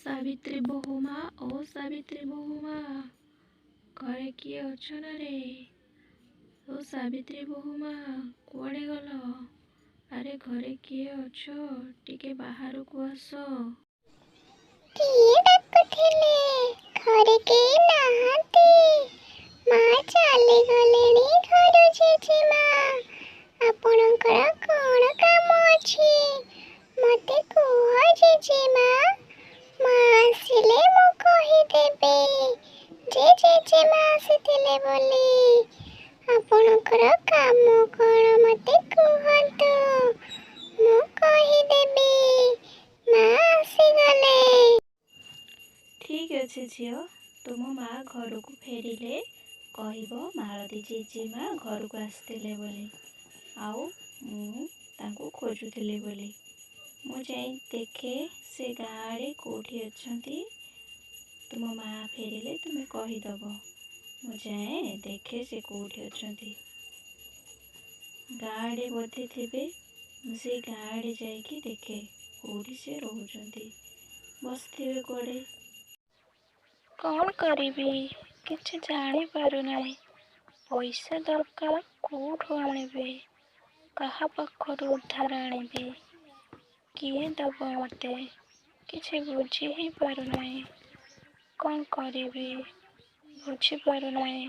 ସାବିତ୍ରୀ ବୋହୂ ମା, ଓ ସାବିତ୍ରୀ ବୋହୂ ମା, ଘରେ କିଏ ଅଛ ନା ରେ? ଓ ସାବିତ୍ରୀ ବୋହୂ ମା, କୁଆଡ଼େ ଗଲ? ଆରେ ଘରେ କିଏ ଅଛ, ଟିକେ ବାହାରକୁ ଆସ। କିଏ ଡାକୁଥିଲେ? ଘରେ କେହି ନାହାନ୍ତି। ମା ଚାଲିଗଲେଣି ଘରୁ। ଜେଜେମା, ଆପଣଙ୍କର କ'ଣ କାମ ଅଛି ମତେ କୁହ ଜେଜେମା। ମା ଆସିଲେ ମୁଁ କହିଦେବି ଯେ ଜେଜେମା ଆସିଥିଲେ ବୋଲି। ଆପଣଙ୍କର କାମ କ'ଣ ମତେ କୁହନ୍ତୁ, ମୁଁ କହିଦେବି ମା ଆସିଗଲେ। ଠିକ୍ ଅଛି ଝିଅ, ତୁମ ମା ଘରକୁ ଫେରିଲେ କହିବ ମାଳତୀ ଜେଜେମା ଘରକୁ ଆସିଥିଲେ ବୋଲି, ଆଉ ମୁଁ ତାଙ୍କୁ ଖୋଜୁଥିଲି ବୋଲି। ମୁଁ ଯାଇ ଦେଖେ ସେ ଗାଁ ଆଡ଼େ କେଉଁଠି ଅଛନ୍ତି। ତୁମ ମା ଫେରିଲେ ତୁମେ କହିଦେବ। ମୁଁ ଯାଏ ଦେଖେ ସେ କେଉଁଠି ଅଛନ୍ତି। ଗାଁ ଆଡ଼େ ବୋଧେ ଥିବେ। ମୁଁ ସେଇ ଗାଁ ଆଡ଼େ ଯାଇକି ଦେଖେ କେଉଁଠି ସେ ରହୁଛନ୍ତି, ବସିଥିବେ କୁଆଡ଼େ। କ'ଣ କରିବି କିଛି ଜାଣିପାରୁନାହିଁ। ପଇସା ଦରକାର, କେଉଁଠୁ ଆଣିବି? କାହା ପାଖରୁ ଉଧାର ଆଣିବି? କିଏ ଦେବ ମୋତେ? କିଛି ବୁଝି ହିଁ ପାରୁନାହିଁ। କ'ଣ କରିବି ବୁଝିପାରୁନାହିଁ।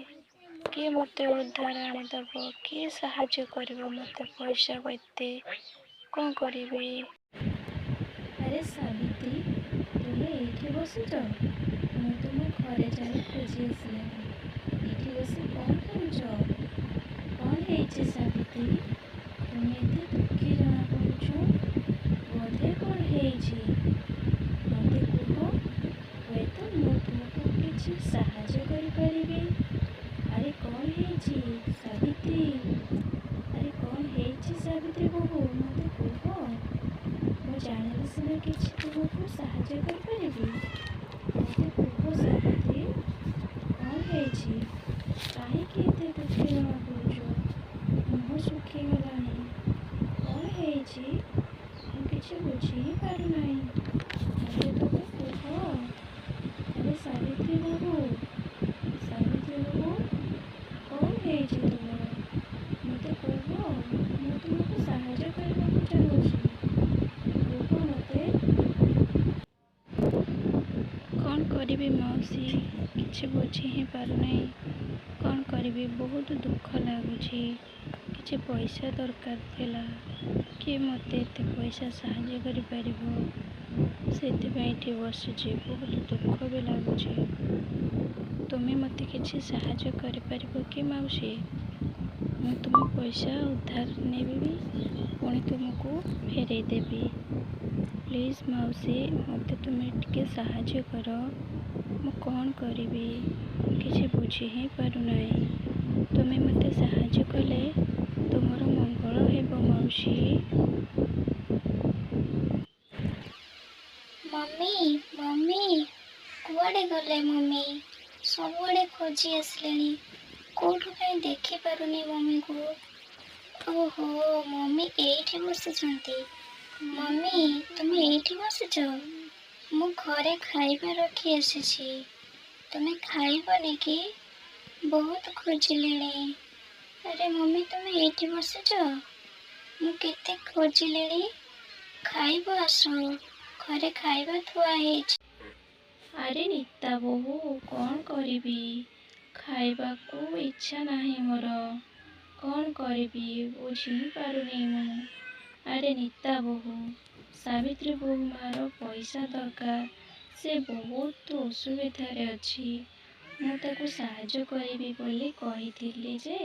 କିଏ ମୋତେ ଉଧାର ଆଣିଦେବ? କିଏ ସାହାଯ୍ୟ କରିବ ମୋତେ? ପଇସା ଏତେ କ'ଣ କରିବି? ଆରେ ସାବିତ୍ରୀ, ତୁମେ ଏଇଠି ବସିଛ? ମୁଁ ତୁମ ଘରେ ଯାଇ ଖୋଜି ଆସିଲିଣି। ଏଇଠି ବସି କ'ଣ କରୁଛ? କ'ଣ ହେଇଛି ସାବିତ୍ରୀ? ତୁମେ ଏତେ ଦୁଃଖୀ ଜଣାପଡ଼ୁଛ। ବୋଧେ କ'ଣ ହେଇଛି, ମୋତେ କୁହ। ହୁଏତ ମୁଁ ତୁମକୁ କିଛି ସାହାଯ୍ୟ କରିପାରିବି। ଆରେ କ'ଣ ହେଇଛି ସାବିତ୍ରୀ? ଆରେ କ'ଣ ହେଇଛି ସାବିତ୍ରୀ ବୋହୂ, ମୋତେ କୁହ। ମୁଁ ଜାଣିଲେ ସିନା କିଛି ତୁମକୁ ସାହାଯ୍ୟ କରିପାରିବି। ମୋତେ କୁହ ସାବିତ୍ରୀ, କ'ଣ ହେଇଛି? କାହିଁକି ଏତେ ଦୁଃଖୀ ଜଣାପଡ଼ୁଛ? ମୁହଁ ଶୁଖିଗଲାଣି। କ'ଣ ହେଇଛି? ମୁଁ କିଛି ବୁଝି ହିଁ ପାରୁନାହିଁ। ମୋତେ ତୁମେ କୁହ। ଆରେ ସାବିତ୍ରୀ ବୋହୂ, ସାବିତ୍ରୀ ବୋହୂ, କ'ଣ ହେଇଛି ତୁମର? ମୋତେ କୁହ। ମୁଁ ତୁମକୁ ସାହାଯ୍ୟ କରିବାକୁ ଚାହୁଁଛି। କୁହ ମୋତେ। କ'ଣ କରିବି ମାଉସୀ, କିଛି ବୁଝି ହିଁ ପାରୁନାହିଁ। କ'ଣ କରିବି? ବହୁତ ଦୁଃଖ ଲାଗୁଛି। କିଛି ପଇସା ଦରକାର ଥିଲା। କିଏ ମୋତେ ଏତେ ପଇସା ସାହାଯ୍ୟ କରିପାରିବ? ସେଥିପାଇଁ ଏଠି ବସିଛି। ବହୁତ ଦୁଃଖ ବି ଲାଗୁଛି। ତୁମେ ମୋତେ କିଛି ସାହାଯ୍ୟ କରିପାରିବ କି ମାଉସୀ? ମୁଁ ତୁମ ପଇସା ଉଧାର ନେବି, ପୁଣି ତୁମକୁ ଫେରାଇ ଦେବି। ପ୍ଲିଜ୍ ମାଉସୀ, ମୋତେ ତୁମେ ଟିକେ ସାହାଯ୍ୟ କର। ମୁଁ କ'ଣ କରିବି କିଛି ବୁଝି ହିଁ ପାରୁନାହିଁ। ତୁମେ ମୋତେ ସାହାଯ୍ୟ କଲେ ତୁମର ମଙ୍ଗଳ ହେବ ମାଉସୀ। ମମି, ମମି, କୁଆଡ଼େ ଗଲେ ମମି? ସବୁଆଡ଼େ ଖୋଜି ଆସିଲେଣି, କୋଉଠୁ କାହିଁ ଦେଖିପାରୁନି ମମିକୁ। ଓହୋ, ମମି ଏଇଠି ବସିଛନ୍ତି। ମମି, ତୁମେ ଏଇଠି ବସିଛ? ମୁଁ ଘରେ ଖାଇବା ରଖି ଆସିଛି, ତୁମେ ଖାଇବନି କି? ବହୁତ ଖୋଜିଲିଣି। ଆରେ ମମି, ତୁମେ ଏଇଠି ବସିଛ? ମୁଁ କେତେ ଖୋଜିଲିଣି। ଖାଇବ ଆସ, ଘରେ ଖାଇବା ଥୁଆ ହେଇଛି। ଆରେ ନିତା ବୋହୂ, କ'ଣ କରିବି? ଖାଇବାକୁ ଇଚ୍ଛା ନାହିଁ ମୋର। କ'ଣ କରିବି ବୁଝି ହିଁ ପାରୁନି ମୁଁ। ଆରେ ନିତା ବୋହୂ, ସାବିତ୍ରୀ ବୋହୂ ମାର ପଇସା ଦରକାର। ସେ ବହୁତ ଅସୁବିଧାରେ ଅଛି। ମୁଁ ତାକୁ ସାହାଯ୍ୟ କରିବି ବୋଲି କହିଥିଲି ଯେ,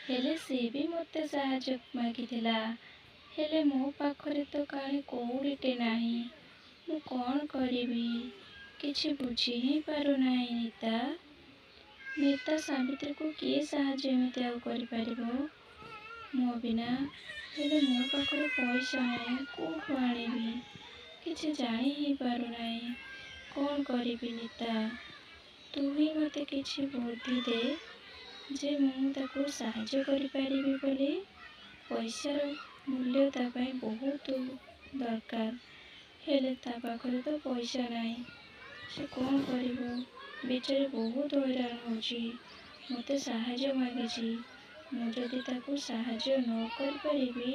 ହେଲେ ସେ ବି ମୋତେ ସାହାଯ୍ୟ ମାଗିଥିଲା। ହେଲେ ମୋ ପାଖରେ ତ କାହିଁ କଉଡ଼ିଟେ ନାହିଁ। ମୁଁ କ'ଣ କରିବି କିଛି ବୁଝି ହିଁ ପାରୁନାହିଁ ନିତା। ନିତା, ସାବିତ୍ରୀକୁ କିଏ ସାହାଯ୍ୟ ଏମିତି ଆଉ କରିପାରିବ ମୋ ବିନା? ହେଲେ ମୋ ପାଖରେ ପଇସା ନାହିଁ, କେଉଁଠୁ ଆଣିବି? କିଛି ଜାଣି ହିଁ ପାରୁନାହିଁ। କ'ଣ କରିବି ନିତା? ତୁ ହିଁ ମୋତେ କିଛି ବୁଦ୍ଧି ଦେ ଯେ ମୁଁ ତାକୁ ସାହାଯ୍ୟ କରିପାରିବି ବୋଲି। ପଇସାର ମୂଲ୍ୟ ତା ପାଇଁ ବହୁତ ଦରକାର। ହେଲେ ତା ପାଖରେ ତ ପଇସା ନାହିଁ, ସେ କ'ଣ କରିବ? ବିଚାରି ବହୁତ ହଇରାଣ ହେଉଛି, ମୋତେ ସାହାଯ୍ୟ ମାଗିଛି। ମୁଁ ଯଦି ତାକୁ ସାହାଯ୍ୟ ନ କରିପାରିବି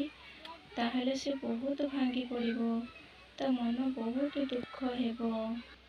ତାହେଲେ ସେ ବହୁତ ଭାଙ୍ଗି ପଡ଼ିବ, ତା ମନ ବହୁତ ଦୁଃଖ ହେବ।